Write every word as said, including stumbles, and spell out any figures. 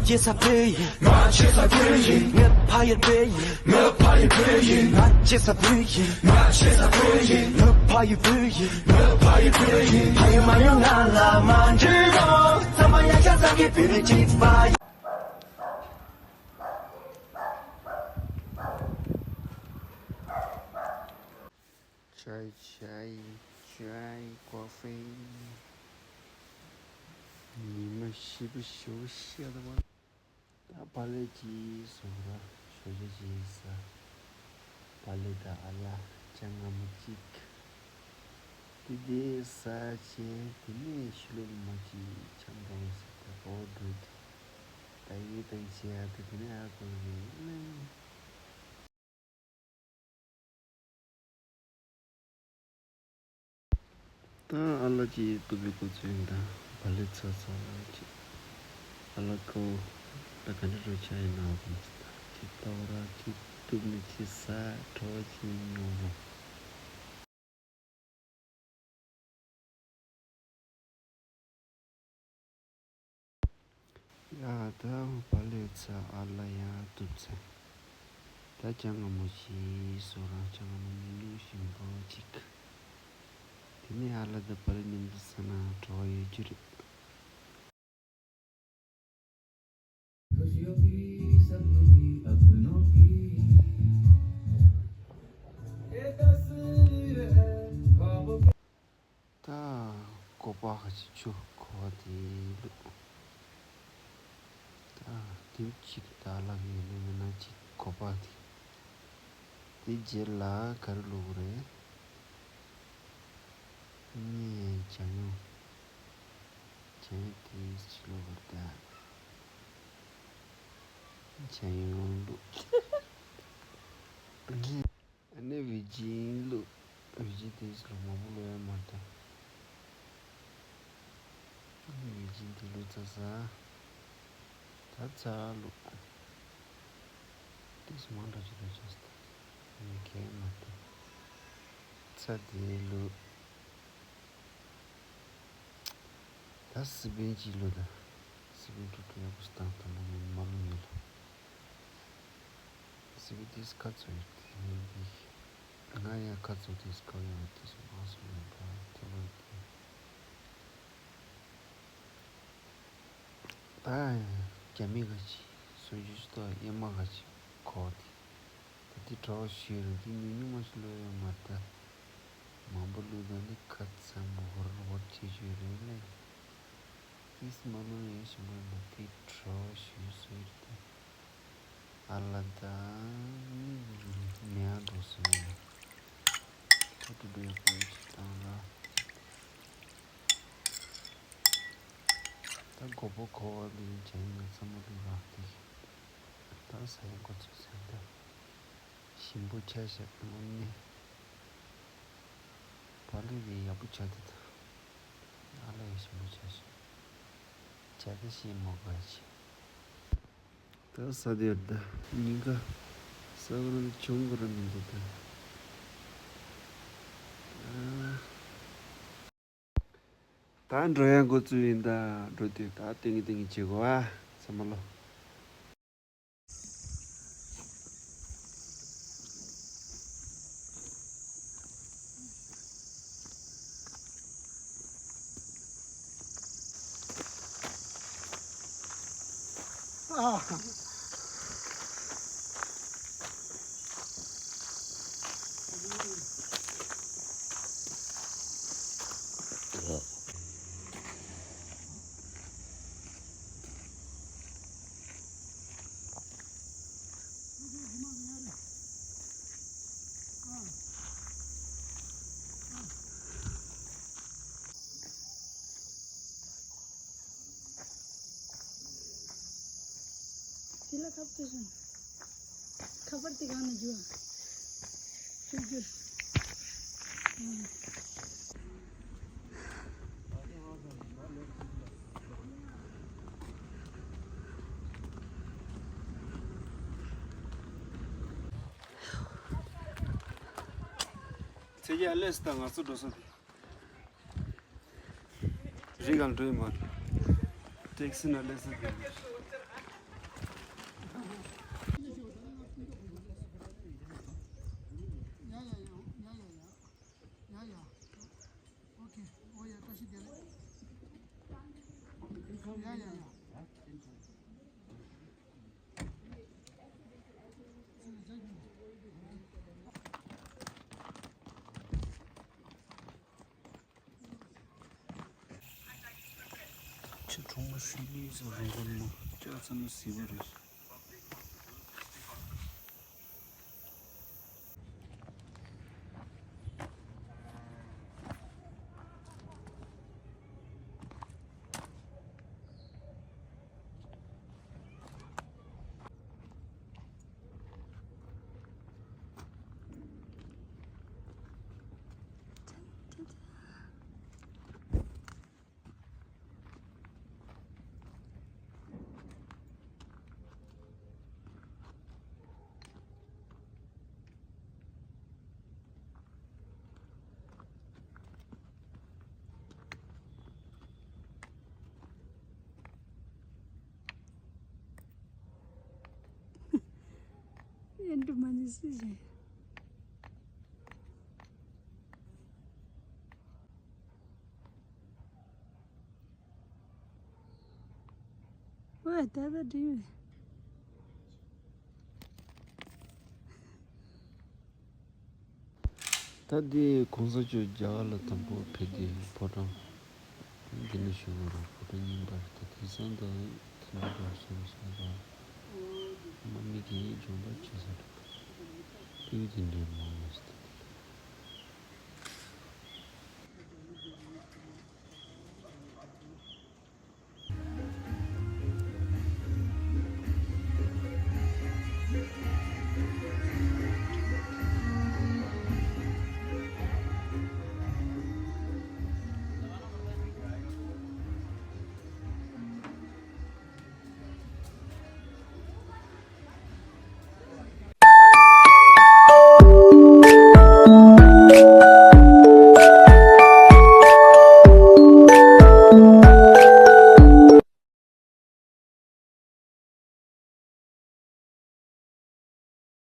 ཅེས་ས་བུ་ཡིན། ང་ཅེས་ས་བུ་ཡིན། ངའི་ཕ་ཡུལ་བུ་ཡིན། ངའི་ཕ་ཡུལ་བུ་ཡིན། ང་ཅེས་ས་བུ་ཡིན། ང་ཅེས་ས་བུ་ཡིན། ངའི་ཕ་ཡུལ་བུ་ཡིན། ངའི་ཕ་ཡུལ་བུ་ཡིན། ཕ་ཡུལ་མ་ཡོང་ང་ལ་མ་འདྲི་རོགས། ཚང་མ་ཡ་ཤ་ཚ་གི་བུ་རེ་གཅིག་པ། Chai, chai, chai, coffee. ཉི་མ་ཞིབ་པོ་ཞོ་ཤ་དང་བ། ད་བག་ལེབ་ཅིག་བཟོ་ར་ཞོ་ཇ་ཅིག་ཟ། བག་ལེབ་དང་ཨ་ལ་ཅ་ང་མོ་གཅིག་དེ་དེ་ཟ་བྱས་དེ་ནས་ཕྱི་ལོགས་ལ་མ་ཅིག་འཆམ་འགྲོ་ཟེར་ད་འོ་འགྲོ་དེ། ད་ཡིག་དང་བྱས་ཨ་དེ་དེ་ནས་ཨ་ཁོ་རེད་ལེ། ད་ཨ་ལ་ཅིག་གཏུབ་པའི་སྐོར་ཚོད་ཡིན་ད། བག་ལེབ་ཚ་ཚ་ཅིག་ཨ་ལ་ཀོ་ད་ག་འདྲ་རོ་ཆ་ཡིན་ན་ཨ་ཁོ་ཅིག་ལྟ་བ་ར་ཅིག་གཏུབ་ནས་ཅིག་ཟ་བྲོ་བ་ཅིག་མྱོང་རོགས། ཡ་ད་བག་ལེབ་ཚ་ཨ་ལ་ཡ་གཏུབ་ཚ། ད་ཅ་ང་མོ་ཞིག་བཟོ་རང་ཅ་ང་མོ་ཉུང་ཉུང་ཞིམ་པོ་ཅིག་དེ་ནས་ཨ་ལ་དང་བག་ལེབ་མཉམ་དུ་ཟ་ན་བྲོ་བ་ཡོད་རྒྱུ་རེད། ད་སྒོ་པ་ཁ་ཅིག་ཆུ་ཁོ་བ་དེ་བླུགས། ད་དེབ་ཅིག་ད་ལག་ཡོད་ནི་མིན་ན་ཅིག་སྒོ་པ་དེ། དེ་རྗེས་ལ་ག་རེ་བླུགས་རེད། ངས་ཇ་ཡང་། ཇ་ཡང་དེ་ཅིག་བླུགས་རེད་ད། ཇ་ཡང་བླུགས། ཨ་ནི་བི་ཇིན་བླུགས། བི་ཇིན་དེ་ལོ་མང་པོ་བླུགས་ཡ་མ་རེད་ད། ཨ་ནི་བི་ཇིན་དེ་བླུགས་ཚར་ས། ད་ཚྭ་བླུགས། དེ་སུ་མང་དྲགས་ཅིག་བླུགས་ཚར་ས། ངས་གས་མ་རེད་ད། ཚྭ་དེ་བླུགས། ད་སི་པན་གཅིག་བླུགས་ད། སི་པན་ཀྲུག་ཀྲུག་ཡག་པོ་ཞིག་བཏང་ཐུབ་ན་ངས་མ་བླུགས་ཡོད་ལ། སི་པན་དེས་ཁ་ཚོ་ཡོད་དེ་ཡིན་དེ། ང་ཡང་ཁ་ཚོ་དེས་ཁ་ཡོད་དེ་སུ་མང་སུ་ཡོད་པ་དེ་བླུགས་དེ། ད་རྒྱ་མི་ག་ཅིག་སུ་ཇུས་ཏོ་ཡེ་མ་ག་ཅིག་གོ་དེ། ད་དེ་གྲོགས་ཞུས་རེད་དེ་ཉུང་ཉུང་མ་ཞིག་ལོས་ཡོད་མ་རེད། མང་པོ་བླུགས་ད་ནི་ཁ་ཚ་མོ་ཧོར་ཧོར་བྱེད་ཞུས་རེད་ལེ། ཨིས་མ་ལོ་ཡང་ཞིམ་པོ་མ་དེ་གྲོགས་ཞུས་སུ་ཡོད་དེ། ཨ་ལ་ད་ནི་མེ་ཨ་འགྲོ་སུ་ཡོད། ཁ་ཏུ་འགྲོ་ཡག་པོ་ཡོད་ཅིག་བཏང་ལ། ད་མགོ་པོ་གོ་བ་ལི་ཅན་ན་ཚ་མོ་ལི་རག་དེ། ད་ས་ཡ་འགོ་ཚུགས་ཟིན་ད། ཞིམ་པོ་ཆ་ཤག་དངོས་གནས། བག་ལེབ་ཡག་པོ་ཆགས་འདུག་ད། ཨ་ལ་ཡང་ཞིམ་པོ་ཆགས་ཤག་བྱ་ད་ཤེས་མོ་ག་ཆེ། ད་ས་དེར་ད་ཉིན་ཀ་ས་ག་རང་ཆུང་ག་རང་མི་འདུག་ད། ད་འགྲོ་ཡ་འགོ་བཙུགས་ཡིན་ད། འགྲོ་དུས་ད་ཏིང་ངེ་ཏིང་ངེ་བྱེད་དགོས་ཨ། ཚང་མ་ལོ། ཁ་པར་དེ་གང་ནས་རྒྱུ་བ། ཁྱོད་རྒྱུ། ཚེ་རྒྱ་ལས་དང་ང་ཚོ་འགྲོ་ས་དེ། རི་སྒང་འགྲོ་ཡི་མ་རེད། ཊེག་སི་ནང་སླེབས་ས་དེ་རེད། ཁོང་མ་ཤི་ནི་ཟེར་རུང་གོ་མོ་ལྕགས་ཚ་ན་སྲིད་པ་རེད། ཨེ་འདྲ་མ་ནི་སི་ཞེ། ཝེ་ད་ད་འདྲི་ཡོད། ད་འདི་གོང་ས་མཆོག་རྒྱ་གར་ལ་དང་པོ་ཕེབས་དུས་ཕོ་བྲང་འདི་ནས་ཞུ་དགོས་རེད། ཕོ་བྲང་རྙིང་པ་རེད། ད་དེང་སང་ད་ཐིམ་ཕུག་སོང་སོང་ར། མ་མི་དེ་སྦྱོང་བརྡར་བྱེད་ས་རེད། སྤུས་དེ་འདྲའི་མང་